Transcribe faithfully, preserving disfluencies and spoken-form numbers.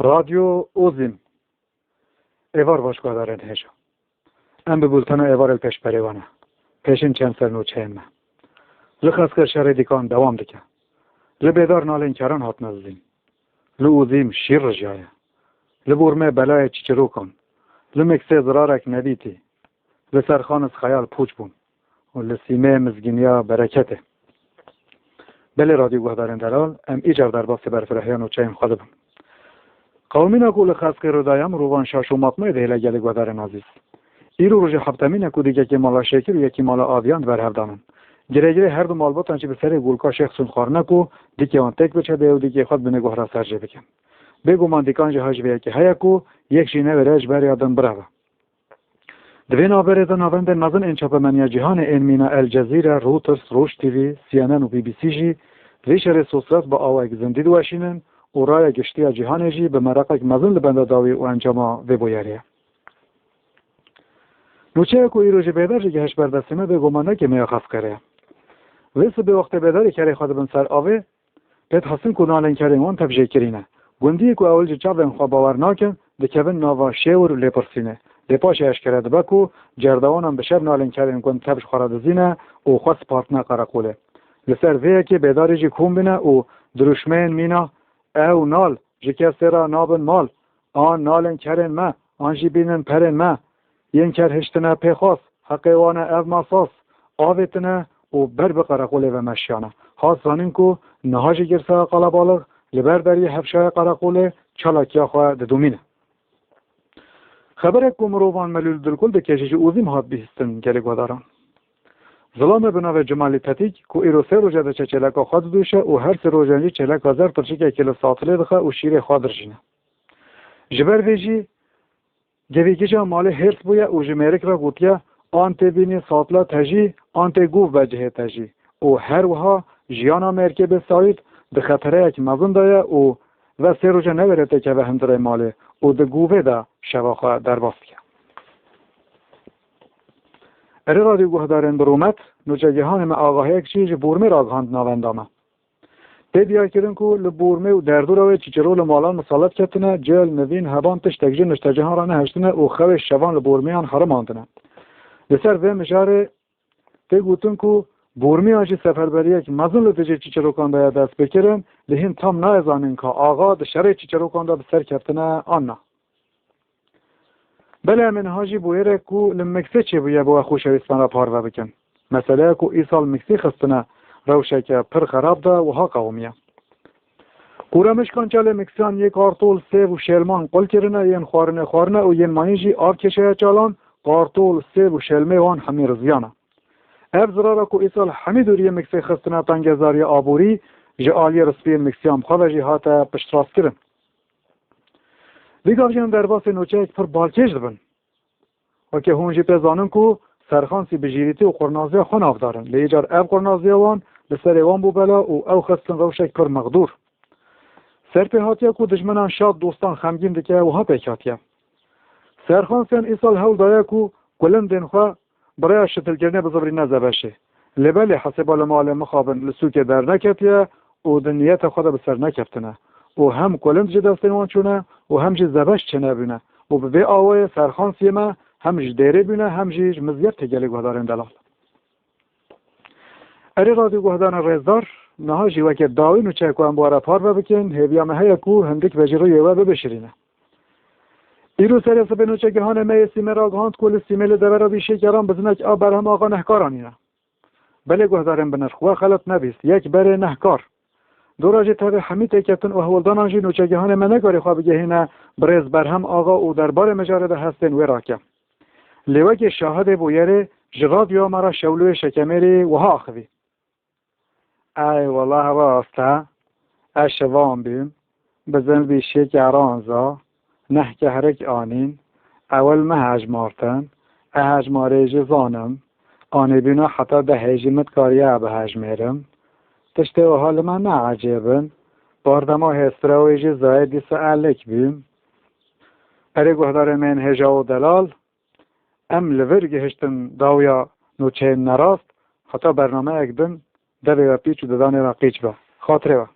Radyo Ozîm. Êvar baş guhdarên hêja. Em bi bultena êvarê li pêşberê we ne. Pêşîn çend ser nûçeyên me. Li Xezkir şerê dîkan dewam dike. Li Bêdar nalên keran hatine dizîn. Li Ozîm şîr rijaye. Li Bormê belayê çîçirokan. Li Miksê zirarek nedîtî. Li Serxanis xeyal pûç bûn û li Sîmê mizgîniya bereketê. Belê radyo guhdarên delal, em îcar derbasî berfirehiyên nûçeyên xwe dibin. Qewimîna ku li Xezkê rû daye mirovan şaş û matmayê dihêle gelê guhdarên azîz. Îro rojê heftemîn e ku dîkekê mala Şêkir û yekî mala Aviyan di berhev de ne. Girê girê her du malbatan jî bi serê golka şêx çûn xwarine ku dîkê wan têk biçe dê û dîkê xwe di binê guh re ser jê bikin. Bêguman dîkan jî ha ji vê yekê heye ku yek jî newêre ji beriya din bireve. Di vê navberê de navendên mezin ên çapemeniya cîhanê ên mîna El Cezîre, Reuters, Roj T V, C N N û B B C jî vê şerê sosret bi awayek zindî diweşînin û raya giştî ya cîhanê jî bi meraqek mezin li benda dawî û encama vê bûyerê ye. Nûçeya ku îro ji Bêdar jî gihişt ber destê me, bêguman ne kêmî ya Xezkirê ye. Vê sibê wextê Bêdarê kerê xwe dibin ser avê, pê dihestin ku nalên kerên wan tev jê kirîne. Gundiyê ku ewil ji çavên xwe bawer nakin, dikevin nava şêwir û lêpirsînê. Lê paşê eşkere dibe ku cerdewanan bi şev nalên kerên gund tev ji xwe re dizîne û xwe spartine qereqolê. Li ser vê yekê Bêdarê jî kom bîne û dirûşmeyên mîna ew nal ji kesê re nabin mal, an nalên kerên me, an jî bînin perên me, yên ker hiştine pêxwas, heqê wan e ev masas, avêtine û ber bi qereqolê ve meşiyane. Hat zanîn ku niha jî girseya qelebalix li ber deriyê hevşaya qereqolê çalakiya xwe didomîne. Xeberek ku mirovan melûl dilkul dike jî ji Ozîm hat bihîstin gelê guhdaran. Zilamê bi navê Cemalî Petîk ku îro sê roje diçe çêleka xwe didûşe û her sê rojan jî çêleka zer tirşikekê li satilê dixe û şîrê xwe dirjîne. Ji ber vê jî Gevîgija malê hêrs bûye û ji mêrik re gotiye, an tê bînî satla te jî, an tê gov be cihê te jî. Û her wiha jiyana mêrkê bê Saîd di xetereyek mezin de ye û ve sê roje newêre têkeve hundirê malê û di govê de şeva xwe derbas dike. Erê radyo guhdarên bi rûmet, nûçegihanê me agahiyek jî ji Bormê ragihand navenda me. Tê diyarkirin ku li Bormê û derdora wê çîçiro li malan misalet ketine, cil, nivîn, heban tiştek ji niştecihan re nehiştine û xewê şevan li Bormiyan herimandine. Li ser vê mijarê tê gotin ku Bormiyan jî seferberiyek mezin li dijî çîçirokan de ye dest pê kirin, lê hîn tam nayê zanîn ka axa di şerê çîçirokan de bi ser ketine an na. Belê em ê niha jî bûyerek ku li Miksê çêbûye bi we xweşewîstan re parve bikin. Meseleya ku îsal Miksî xistine rewşeke pir xerab de wiha qewimiye. Qûremişkan çalê Miksiyan yê kartol, sêv û şelman qul kirine, yên xwarinê xwarine û yên mayîn jî av kêşeye çalan, kartol, sêv û şelmê wan hemî riziyane. Ev zirara ku îsal hemî dûriyê Miksê xistine tengezariya aborî, ji aliyê rispiyên Miksiyan bi xwe ve jî hate piştrastkirin. Vî gav jî em derbasî nûçeyek pir balkêş dibin. Weke hûn jî pê zanin ku serxansî bi jîrîtî û qurnaziya xwe navdar in. Lê îcar ev qurnaziya wan li serê wan bû bela û ew xistin rewşek pir mexdûr. Serpêhatiya ku dijminan şad dostan xemgîn dike wiha pêk hatiye. Serxansiyan îsal hewl daye ku kulindên xwe bi rêya şitilkirinê bizivirîne Zebeşê. Lê belê hesêba li malê mixabin li sûkê derneketiye û di niyeta xwe de bi ser nekevtine û hem kulind ji destên wan çûne û hem jî Zebeş çênebûne û bi vê awayê serxansiyê me hem ji dêrê bûne hem jî ji mizyertê gelê guhdarên delal. Erê radyo guhdarên rêzdar, niha jî weke dawî nûçeyek ku em bi we re parve bikin, hêviya me heye ku hindik vejîriyê we bibişirîne. Îro serê sibê nûçegihanê me yê Sîmê ragihand ku li Sîmê li devera vî şêkeran bizinek a Berhem Axa nehkar anîne. Belê guhdarên binirx, we xelet nebîst, yek berê nehkar. Dora jî tevê hemî têketin û hewldanan jî nûçegihanê me nekarî xwe bigehîne birêz Berhem Axa û derbarê mijarê de hestên wê rake. Lê wekî şahidê bûyerê ji radyoya me re Şewlûyê Şekemêrî wiha axivî. Ey wela hewe rast e. Ez şevan bîm. Bizin vî şêkeran za. Neh kehrik anîn. Ewil me hejmartin. E hejmarê jî zanim. Anîbîna heta dehê jî min dikariye bihejmêrim. Tiştê wiha li me ne ecêb in. Bardema hêstirewê jî zayê dîsa elik bîm. Erê guhdarê me yên hêja û delal. Em li vir gihiştin dawiya nûçeyên nerast, heta bernameyek din devê we pîç û didanê we qîç be. Xatirê we.